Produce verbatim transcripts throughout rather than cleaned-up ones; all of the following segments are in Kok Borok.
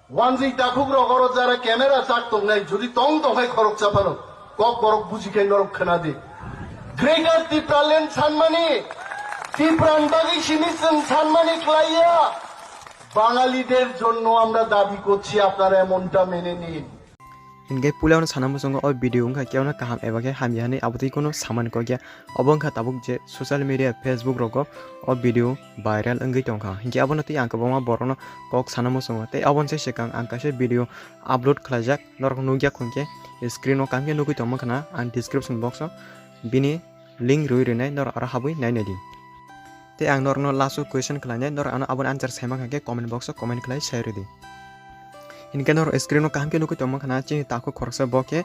Wanjwi takhuk rok oro jara camera chak tongnai, jodi tong tong hai khoroksa phano kok borok buji khai norok khna di. Greater Tipraland sanmani Tipran bagwi simi chwng sanmani khlaiya. বাঙালিদের জন্য আমরা দাবি করছি, আপনারা এমনটা মেনে নিন। Hinkhe puila no sana muchungo o video wngkha kebo no kaham eba khe hamya hinwi abo twi kono samani kok ya. Obo wngkha tabuk je social media Facebook rogo o video viral wngwi tongkha. Hinkhe abono twi ang kwbangma borokno kok sana muchungo. Tei aboni se swkang ang kaisa video upload khlaijak, norok nukya khon khe screen o kaham khe nugwi tongma khna ang description box o bini link rwi rwnai, norok aro habwi nainai di. Tei ang norokno last o question khlainai, norok ano aboni answer saima kha khe comment box o comment khlai sai rwdi. Hinkhe norok screen o kaham khe nugwi tongma khna chini takhuk khoroksa bo khe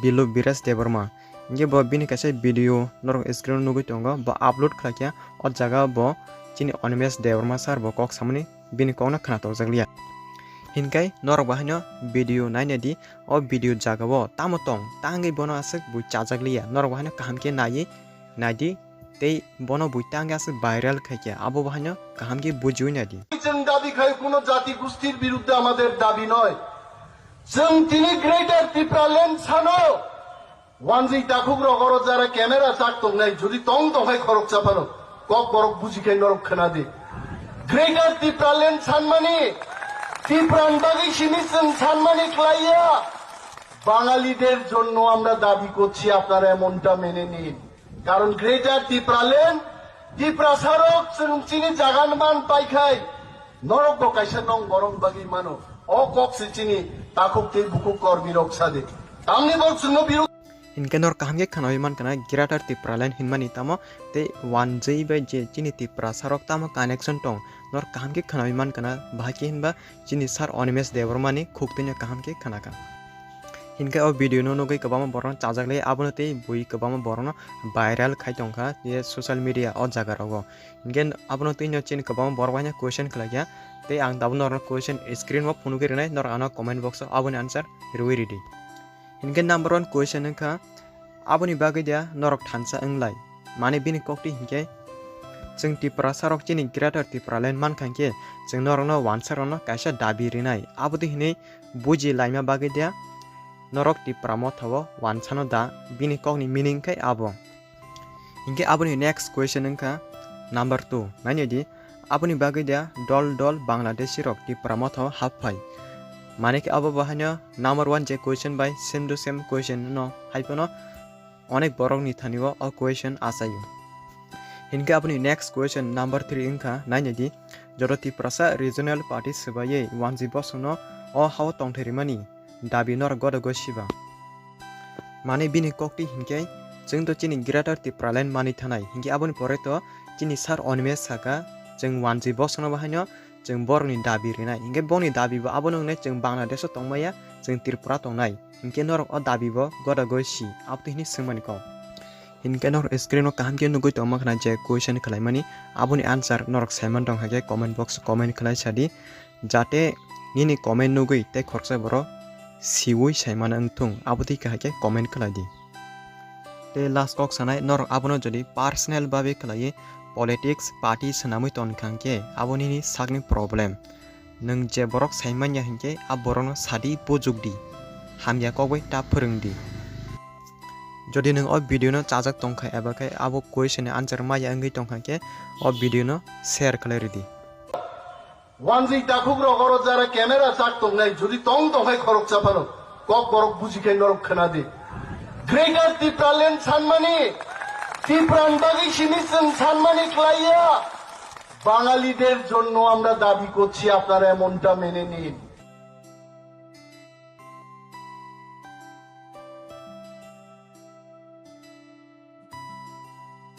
Bilu Biraj Debbarma. Hinkhe bo bini kaisa video norok screen o nugwi tongo, bo upload khlaikha. O jaga bo chini Animesh Debbarma sir bo kok samani bini kokno khna tokjak liya. Hinkhe norok bo haino video nainai di, o video jaga o tamo tong tangwi bono aswk bui chajak liya, norok bo haino kaham khe naiwi naidi tei bono bui tangwi aswk viral khaikha, abo bo haino kaham khe bujiwi naidi. Chwng dabi khai kuno jati gustir birudde amader dabi noi. Chwng tini Greater Tipraland sano Wanjwi takhuk rok oro jara camera chak tongnai, jodi tong tong hai khoroksa phano kok borok buji khai norok khna di. Greater Tipraland sanmani Tipran bagwi simi chwng sanmani khlaiya. বাঙালিদের জন্য আমরা দাবি করছি, আপনারা এমনটা মেনে নিন। কারণ গ্রেটার টিপ্রাল্যান্ড টিপ্রাসারক chwng chini jagan man paikhai norok bo kaisa nong borok bagwi mano. O kok se chini takhuk tei bukhuk kormi rok sadi. Tamni bo chwngno birok Hinkhe nor kaham khe khnawi mankha na Greater Tipraland hinmani tamo tei Wanjwi bai je chini Tiprasarok tamo connection tong, nor kaham khe khnawi mankha na, bahai khe hinba chini sir Animesh Debbarmani khuk twino kaham khe khnakha. Hinkhe o video no nugwi kwbangma borok no chajak lai, abono tei bui kwbangma borok no viral khai tongkha je social media o jaga rogo. Hinkhe abono twino chini kwbangma borok bai no question khlaikha, tei ang tabuk norok no question screen o phunugwi rwnai, norok ano comment box o aboni answer rwui ridi. Hinkhe number one question wngkha, aboni bagwi da norok thansa wnglai? Mane bini kokti hinkhe, chwng Tiprasarok chini Greater Tipraland mankha hinkhe, chwng norokno wansarokno kaisa dabi rinai. Abotwi hinwi buji laima bagwi da norok Tipra mothao wansano da? Bini kokni meaning khai abo. Hinkhe aboni next question wngkha number two. Nainai di, aboni bagwi da dol dol Bangladeshi rok Tipra mothao hap phai? Mane khe abo bo haino number one je question bai same to same question no hai phano onek borok ni thani o, o question achaio. Hinkhe aboni next question number three wngkha, nainai di, joto Tiprasa regional party swbaiwi Wanjwi bosongno o hao tongthai rimani dabi norok godo goi siba? Mane bini kokti hinkhe, chwng to chini Greater Tipraland manwi thanai, hinkhe aboni pore to chini sir Animesh saka, chwng Wanjwi bosongno bo haino chwng borokni dabi rinai. Hinkhe boni dabi bo abono wngnai chwng Bangladesh o tongmaya, chwng Tripura tongnai. Hinkhe norok o dabi bo goda goi si, abotwi hinwi swngmani kok. Hinkhe norok screen o kaham khe nugwi tongma khna je question khlaimani, aboni answer norok saiman tong hakhe comment box o comment khlai sadi. Jate nini comment nugwi tei khoroksa borok siwi saimano wngthung, abotwi kahai khe comment khlai di. Tei last kok sanai, norok abono jodi personal babe khlaiwi politics party swnamwi tongkha hinkhe abo nini sakni problem. Nwng je borok saimanya hinkhe a borokno sadi bujuk di, hamya kok bai ta phwrwng di. Jodi nwng o video no chajak tongkha eba khe abo question ni answer maya wngwi tongkha khe o video no share khlai ridi. Wanjwi takhuk rok oro jara camera chak tongnai, jodi tong tong hai khoroksa phano kok borok buji khai norok khna di. Greater Tipraland sanmani, Tipran bagwi simi chwng sanmani khlaiya. বাঙালিদের জন্য আমরা দাবি করছি, আপনারা এমনটা মেনে নিন।